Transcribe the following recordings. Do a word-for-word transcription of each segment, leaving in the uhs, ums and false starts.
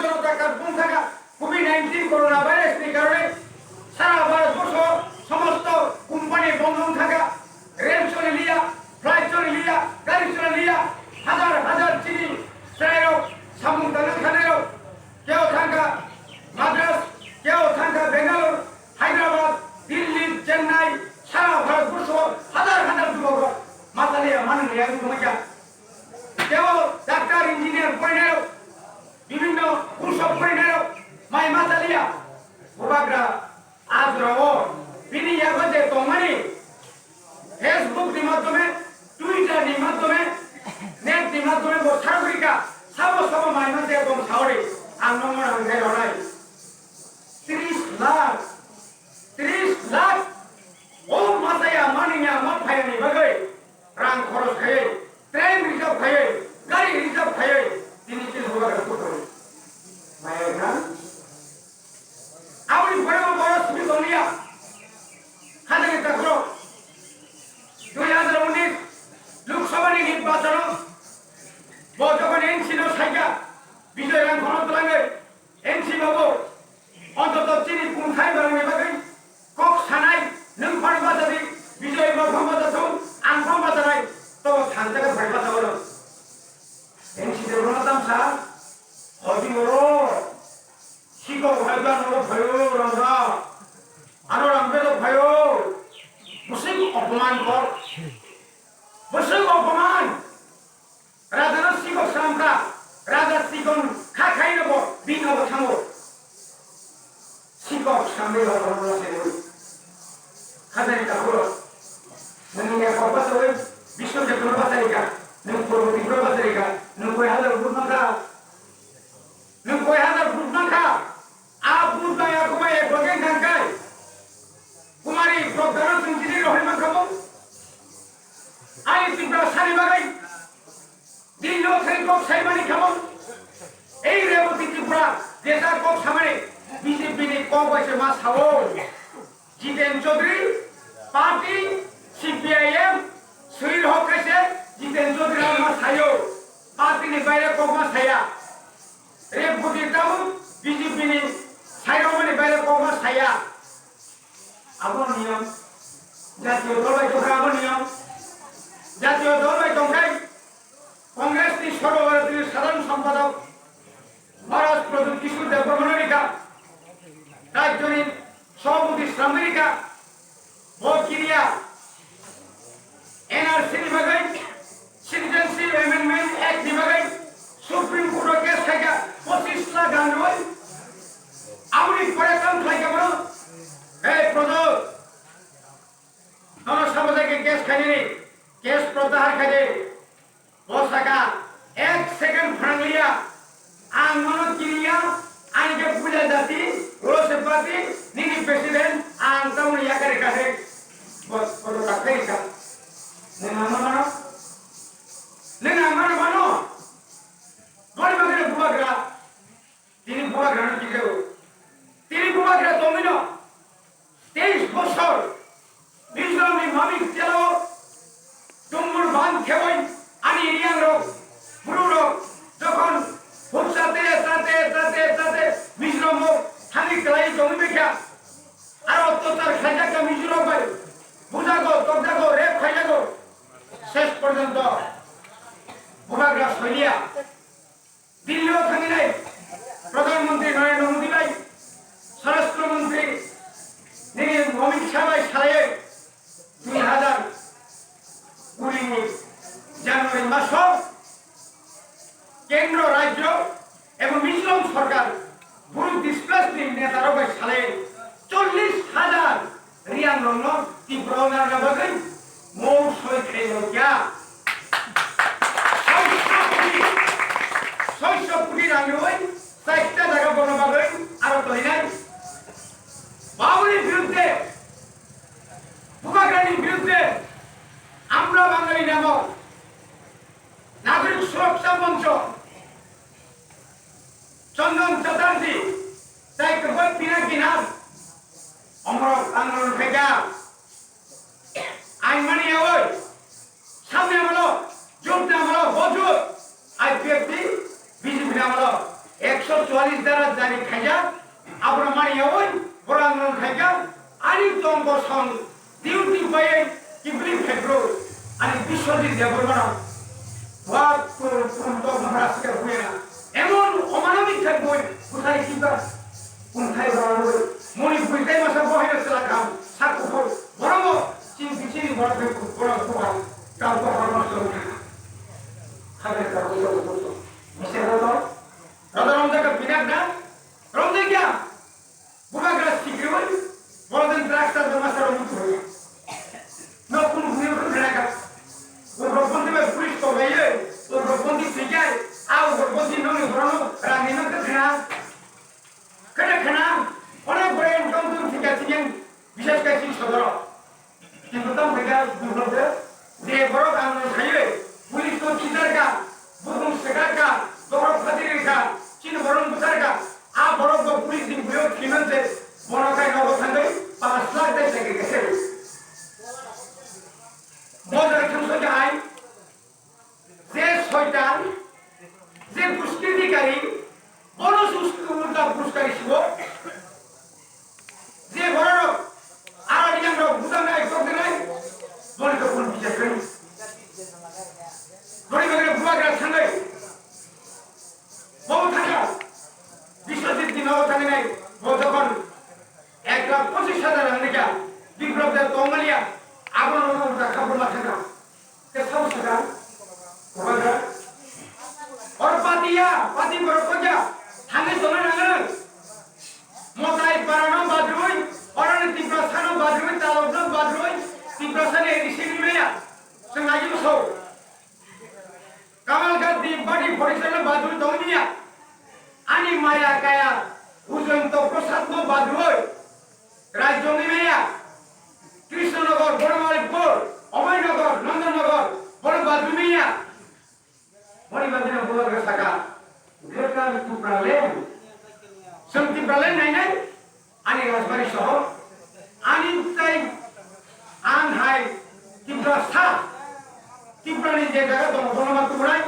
Janata Karflu thaka, Covid nineteen corona virus ni karone sara Bharat borsho somosto company bondo thaka, rail choli liya, flight choli liya, gari choli liya, hajar hajar chini chwrairok samung tanang thanairok, keo thangkha Madras, keo thangkha Bangalore, Hyderabad, Delhi, Chennai, sara Bharat borsho hajar hajar jubokrok ma chaliya manung liya wngkha. Keo doctor, engineer porinairok, bibhinno course of porinairok mai ma chaliya. Bubagra ajrao bini yago je tongmani Facebook ni madhyome, Twitter ni madhyome, net ni madhyome bo sargurika sabo sabo mai ma je tong saori ang nongno rang thai ronai. Tris lakh, tris lakh o ma chaya mani ya ma phaya ni bagwi rang khoros khaiwi, train reserve khaiwi, gari reserve khaiwi, tini chini bubagra kuthwi maya wngkha. Aboni pore bo borok simi tonglia. Khajani takhro dui hajar unis Lok Sabha ni nirbachon o bo jokhon N C no saikha, Bijoy Rangkhorno twlangwi N C babu, ontoto chini kung khai barani bagwi kok sanai, nwng phano bachadi, Bijoy bo phano bachathung, ang phano bachanai, tobo thangjak phai bachaono. N C de bono tamsa, hodi oro, sikok hai ba noro phaio, rangga, ano rangbe do phaio, musik opoman kor, musik opoman. Raja no sikok slamkha, raja sikon kha khaino bo bini obo thango. Sikok samwi rok rok se rwi. Khajani takhro. Nini ya kok bachawi, biswajit no bacharika, nung purbo Tripura bacharika, nung koi hazar vote mankha. Nung koi hazar vote mankha. A vote bai a kubai ek bagwi nangkai. Kumari program chwng chini rohorma kamo. Ani Tripura sani bagwi. Dillo thai kok saimani kamo. Ei Reboti Tripura jeta kok samani B J P ni kok bai se ma sao. Jiten Chaudhary party C P I M sui hok kaise Jiten Chaudhary ma sayo. Party ni baire kok ma saya. Reboti tamo B J P ni sairokmani baire kok ma saya. Abo niyom. Jatiyo dol bai tongkha abo niyom. Jatiyo dol bai tongkhai Congress ni Sarva Bharatiya Sadharan Sampadok Maharaj Pradyot Kishore Debbarma no rikha. Rajyoni Sabhapati sramwi rikha. Bo kiriya N R C ni bagwi, Citizenship Amendment Act ni bagwi Supreme Court o case khaikha pochis lakh rang rwi. Aboni pore tamo khlaikha bono, "Hey Pradyot, nono sabo jai khe case khainani, case protyahar khaidi." Bo saka, "Ek second phrang liya, ang nono kiriya, ang khe puila jati, rose party, nini president, ang tamoni yakari kahe." Bo, bo to takhai ka. Nang ang mano? Nang ang mano mano? Bori bagre bubagra. Tini bubagrano kijago. Tini bubagra tongwino teis bosor Mizoramni mamik telao dumbur ban khewoi ani riyangrok, bururok jokhon huk chate, chate, chate, chate Mizoramo thangwi kwlaiwi tongwi baikha. Aro otyachar khlaijakha Mizorok bai. Bujago, tokjago, rape khaijago. Ses porjonto bubagra soiliya. Delhi o thanginai Pradhan Mantri Narendra Modi bai, Swarashtra Mantri nini Amit Shah bai salaiwi dui hazar kuri ni January maso kendro, rajyo ebong Mizoram sorkar buru displace ni neta rok bai salaiwi chollish hazar Riang rokno Tripura o narwkna bagwi mou soi khairokya. Soiso koti, soiso koti rang rwi chaita jaga bono bagwi aro toinai. Babuni birudde, Bubagrani birudde Amra Bangali namo Nagorik Suraksha Moncho, Chandan Chatterjee, tei kwbangma Pinaki Nath, omorok andolon khaikha. Ain mani yaoi, samni amolo, jotni amolo, bojot, I P F T, B J P ni amolo, ekso Chwalish dara jari khaijak, abono mani yawi borok andolon khaijak, ani tong bosong duty bai kibri phaibrwi, ani Biswajit Debbarmano wa tum tum tok Maharaj ke huya, emon omanamik khe boi buthai kiba, kunthai roi, moni buitai masa bohai sela kam, sakupur, borok chini chini borok borok buha, kau ko horma song kha. Khabe kau ko song kha. Mise hono, Radha Ramja ka binak na, Ramja kya? Bubagra sikriwi, bolden drugs ta dama saro mutu hoya. No kun huni kun khana ka. Ugroponthi bai police to gaiye, ugroponthi sigai, a ugroponthi noni horono rani no khana. Khana khana, onek bore income tu thika thikeng, bishesh kai sing sodoro. Kintu tamo khe dui hor de, je borok ang no sayo, police no khitar ka, bukung sekar ka, borok phatir ka, chini borok buchar ka, a borok bo police ni buyo khinan je, bono kai nogo thangwi, panch lakh de chakri kese. Bo jara thang so jai, je soitan, je duskritikari, bono sustu ulta puruskari sibo. Je borok aro yang rok bujangnai, tokdenai, boni to kun bichar kari. Boni bagre bubagra thangai. Bo thangya, Biswajit ni nogo thangnai, bo jokhon ek lakh pochis hajar rang rikha, Biplab de tongmaliya, abono ulta khabor ma thangkha. Khe sabo sakha, bubagra. Or patiya, pati borok khaja, thangwi tongna nango. Motai parano badrwi, oroni Tiprasano badrwi, talokno badrwi, Tiprasani A D C ni meya. Chwng ayu so. Kamal Gandhi body poriksano badrwi tongniya. Ani maya kaya, Ujjayanta Prasadno badrwi. Rajyongni meya, Krishnanagar, Bonomalipur, Abhayannagar, Nandanagar, bono badrwi meya. Boni bagwino bubagra saka, Greater Tipraland. Chwng Tipraland nainai, ani Rajbari sohor, ani tai ang hai Tiprasa, Tiprani je jaga tongo, bono ma tubunai,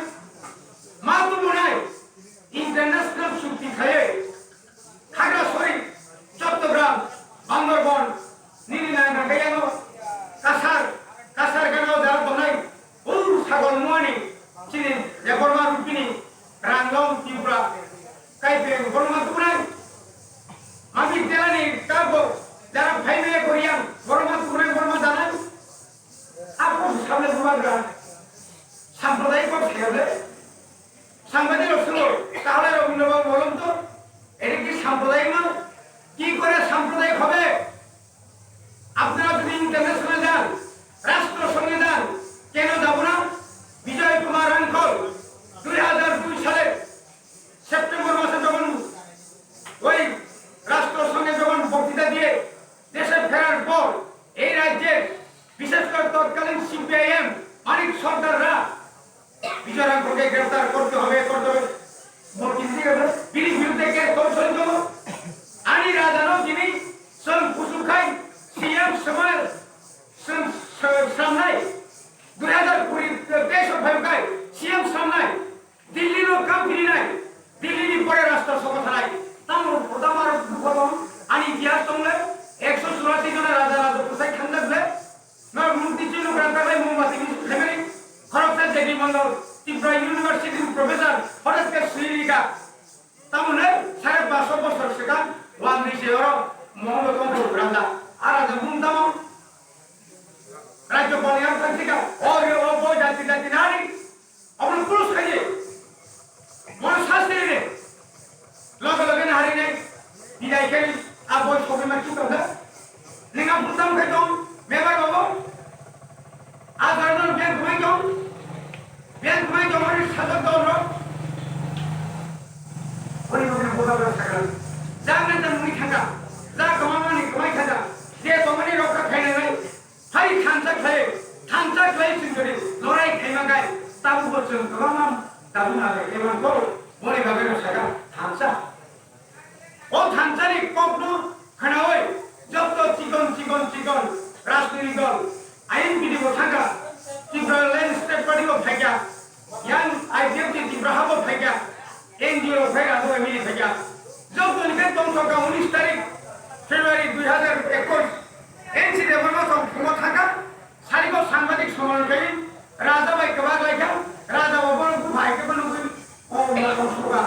ma tubunai, international chukti khaiwi, Khagrasori, Chattogram, Bandarban, nini nang nang khe ano Kasar, Kasar gana o jara tongnai, o sagol muani, chini Debbarma Rupini, Ranglong, Tripura, Kaipeng, Borma Tukunai, Mabik Delani, Kabo, jara phaimaya Korean, Borma Tukunai, Borma Danai, apo samle bubagra, sampradayik kok khayale, Sangbadik rok swngo, tahle Rabindra Babu bolon to, এটা কি সাম্প্রদায়িক নয়? কি করে সাম্প্রদায়িক হবে? আপনারা যদি ইন্টারন্যাশনাল যান, রাষ্ট্রসংঘে যান, কেন যাব না? বিজয় কুমার রাঙ্খল দুই হাজার দুই সালের সেপ্টেম্বর মাসে যখন ওই রাষ্ট্রসংঘে যখন বক্তৃতা দিয়ে দেশে ফেরার পর এই রাজ্যের বিশেষ করে তৎকালীন সিপিআইএম মানিক সর্দাররা বিজয় রাঙ্খলকে গ্রেফতার করতে হবে, করতে হবে। বলছি, ঠিক আছে, বিনি বিরুদ্ধে কেস কমিশন জমা। Ani rajano tini chwng kuchuk khai C M swmai, swng, swng, swmai dui hazar kuri teis o phaiyung khai C M swmai. Delhi no kam kirinai, Delhi ni pore rasta sokothanai. Tamo, tamo aro dukho tong, ani itihas tongle, ekso churasi jona raja raja bwsai khangjak le, no mukti chino granta bai mombati ni khaimani, khoroksa J D Mandal, Tripura University ni professor, horat ke sui rika. Tamo le, sare paso bosor swkang, wang ni se oro, mohongo tong granta, a raja mung tamo, rajyopal yang thang sika, ori o bo jati jati nari, Abono push khaidi. Bono sasti ridi. Loge loge no harinai. Bidai khe a boi sogwi ma ki tongkha? Ning a butam khai tong, member babu. A garden ben kumai tong. Ben kumai tong, hari sajak tong ro. Hori hori bola bola sakal. Jang nan jang mui thangka. Ja kamamani kamai khaja. Je tongmani rokha khainai. Hai thansa khlai, thansa khlai chwng jodi lorai khaima gai, tabukbo chwng kwbangma dabu nabe, emon kok boni bagwino sakha thansa. O thansani kokno khwnawi jotto chikon chikon chikon rajnoitik dol, I N P T bo thangkha, Tipraland State Party bo phaikha, yang I P F T Tipra habo phaikha, A N G O rok phai rajawai mili phaikha. Jotoni khe tongthokha unis tarik February dui hazar ekush. N C Debbarma chwng phungo thangkha. Sarigo sangbadik somon khe raja bai kwbak laikha. Raja bo bono bupha hai khe bono nugwi o mokol suka.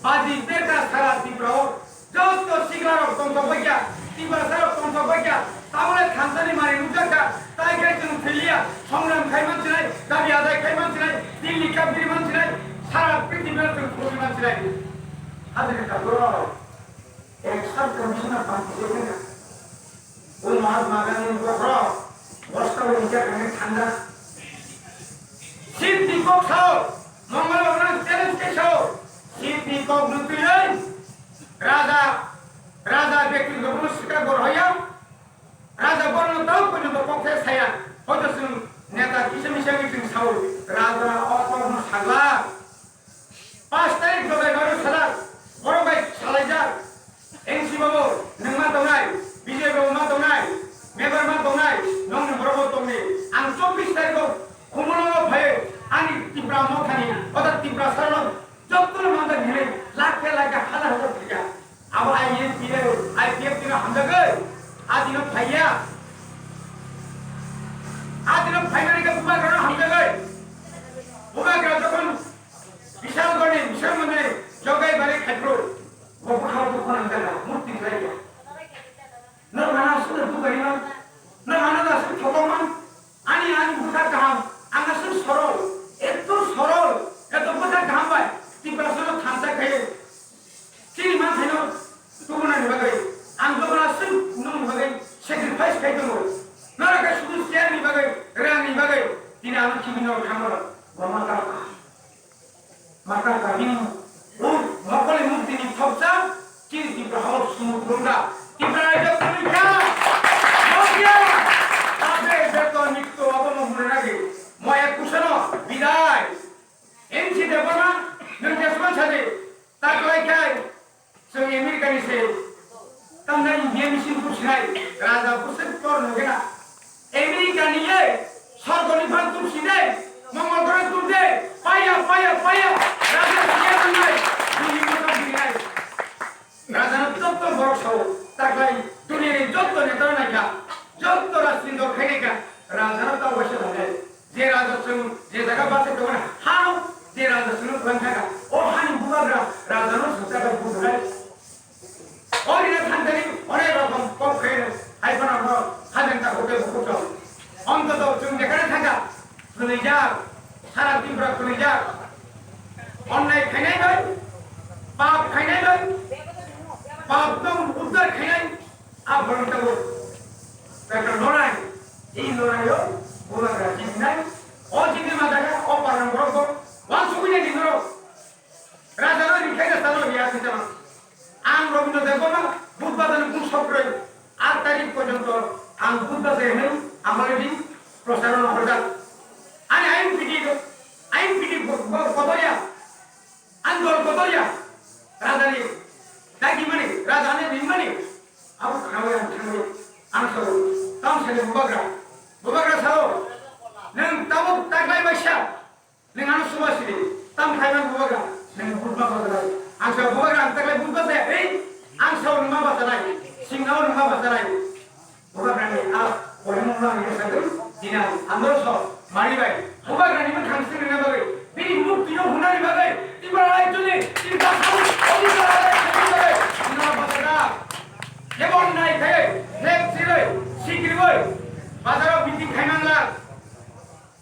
Baji berka sara Tripura o. Joto sikla rok tongthok baikha, Tiprasa rok tongthok baikha, tabole thansani mari nukjakha, tai khe chwng thwiya, songram khai mansinai, dabi adai khai mansinai, Delhi kabiri mansinai, sara prithibi rok chwng khulumwi mansinai. Hajri ka bro, ek sab condition of participation. O Mahatma Gandhi ni bokhorok, bosta o injak khe thanda. Sip ni kok sao, Mongol rok no challenge khe sao, sip ni kok nutwi oi. Raja, raja bekti rokno sikar gor hoya. Raja borno tau porjonto kok se saya. Hoito chwng neta kisa misa wngwi chwng sao. Raja o kokno sagla. Pash tarik July baru sadak. Borok bai salaijak. N C babu, nwng ma tongnai. Bijoy babu ma tongnai. Member ma tongnai. Nongni borok bo tongni. Ang chobbish tarikh o Khumulwngo phai. Ani Tipra mothani. Oda Tipra sarno. Jotono manjak hinwi lakh khe lakh khe hazar hazar thwikha. Abo I N P F, I P F tino hamjagwi. A dino phaiya. A dino phaimani khe bubagrano hamjagwi. Bubagra jokhon Bishalgarhni, Bishal Mandirni jogai bari khaipro. Bo bwkhao dukho nangjaga, murti khlaikha. Nwng ano aswk dukho rima? Nwng ano aswk thokokma? Ani, ani bwkha kaham, ang aswk sorol, eto sorol, eto bwkha kaham bai Tiprasano thansa khaio. Chini manthaino tubunani bagwi ang jotono aswk nongni bagwi sacrifice khai tongo. Norok khe sudu chairni bagwi, rangni bagwi, tini ano khibino khamoro, bo ma tamo kha. Mata kabini o mokoli muktini thopsa chini Tipra hao sumut rungda. Tipra raja kulikha. Nokia. Tabe beto nikto abono hunanagi. Moya kusano bidai. N C Debbarma nwng jesman sadi. Taklai khai. Chwng America ni se tamna India machine tubsinai raja bwswk tor nugena. America ni ye sorgo ni phan tubsinai, Mongol Groho tubde, paya, paya, paya, raja siya nangnai, bini motor birinai. Raja no joto borok sao, taklai dunia ni joto neta no naikha, joto rajni dol khainaikha, raja no ta waisa nangnai. Je raja chwng je jaga bachai tongmani hano je raja chwngno kwlangkha, o hani bubagra rajano swngchar bai budunai. O rina thanjani onek rokom kok khaino hai phano no hajeng ta hote bukuchong. Ontoto chwng jekhane thangkha, khwnwijak, sara Tripura khwnwijak. Onnai khainai bai, pap khainai bai, pap no uddar khainai, A borok tabuk ekta lorai, ei loraio bubagra jinai, o jinai ma jaga, o parang borok bo wansugui nai di norok. Raja no rikhaina salo ya sitama. Ang Rabindra Debbarma, Budhbazar ni bung sokrai, aat tarik porjonto ang Budhbazar hinwi amari di procharon horjak. Ani I M P T, I M P T bo-, bo-, bodoya. Ang dol kotor ya, raja ni dagi mani, raja ni ring mani, abo khnawi ang thangwi, ang sao, tamo sani bubagra, bubagra sao, nwng tabuk taklai baisa, nwng ano suba sini, tam khai man bubagra, nwng butma bajalai, ang sao bubagra ang taklai butma jaya, ei, ang sao nwng ma bajalai, singna o nwng ma bajalai. Bubagrani a poimung no ang yasagwi dinang andro so mari bai. Bubagrani bwkhang swngrina bagwi, bini mukti no hunani bagwi, Tripura Rajyoni Tripura Song Odhikar Adai khaina bagwi, no bajada. Jebon nai khai, flag sirwi, sikriwi, bazaro meeting khaimangla.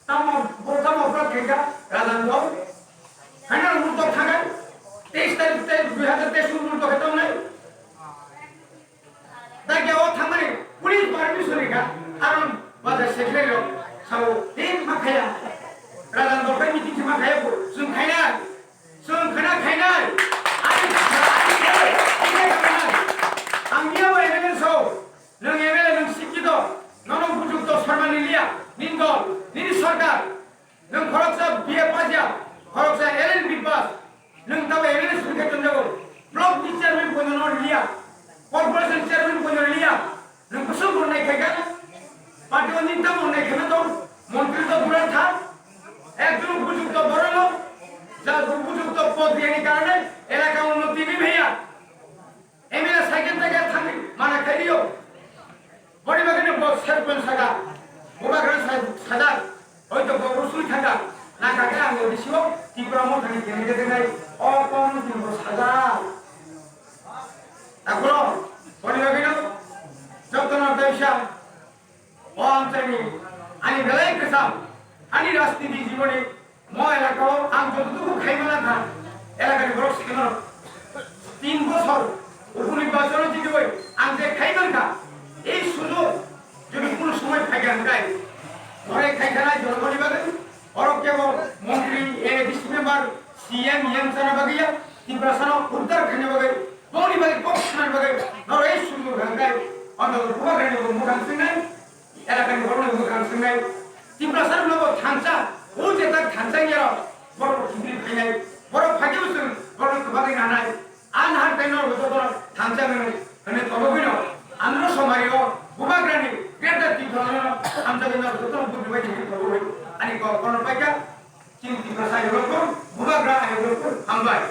Tamo, bo tamo upload khaikha, Rajan Dol. Final murtok thangai, teis tarik, teis, dui hazar teis murtok khe tongnai. Dakya o thangmani police permission rikha, aron bazar secretary rok sao, tin ma khaya. Sajak, bubagra sa-, sajak, hoito bo usui thangkha, nangkha khe ang O B C o Tipra Mothani candidate wngnai, o kono tini bo sajak. Takhoro, boni bagwino, jotono teisa, o amchaini, ani belai kwcham, ani rajniti jiboni, mo elakao ang jototuku khaimana kha, elakani borok saimano, tin bochor, uponirbachon jidui, ang je khaimankha, ei sujog, jodi kono somoi phaikha hwnkhe, morai khaikha nai jonogoni bagwi, borok kebo montri, A D C member, C M, E M chana bagwi ya, Tiprasano uddar khaina bagwi, boni bagwi kok sanani bagwi, norok ei sujog hwnkhe, onthoto bubagrani bo mwkhang swngnai, elakani borokni mwkhang swngnai, Tiprasarokno bo thansa, o je tak thansa wngya rok, borok bo khibri phainai, borok phaikhe bo chwng borokno kwbangwi nanai, a nahar tei norok bo jotono thansa hwnwi, hwnwi tongogwino, Andhra Somari o bubagrani Greater Tipralandno hamjagwi norok jotono buddhi bai tongwi tongogwi, ani kok kono paikha, chini Tiprasa ayok rok, bubagra ayok rok, hambai.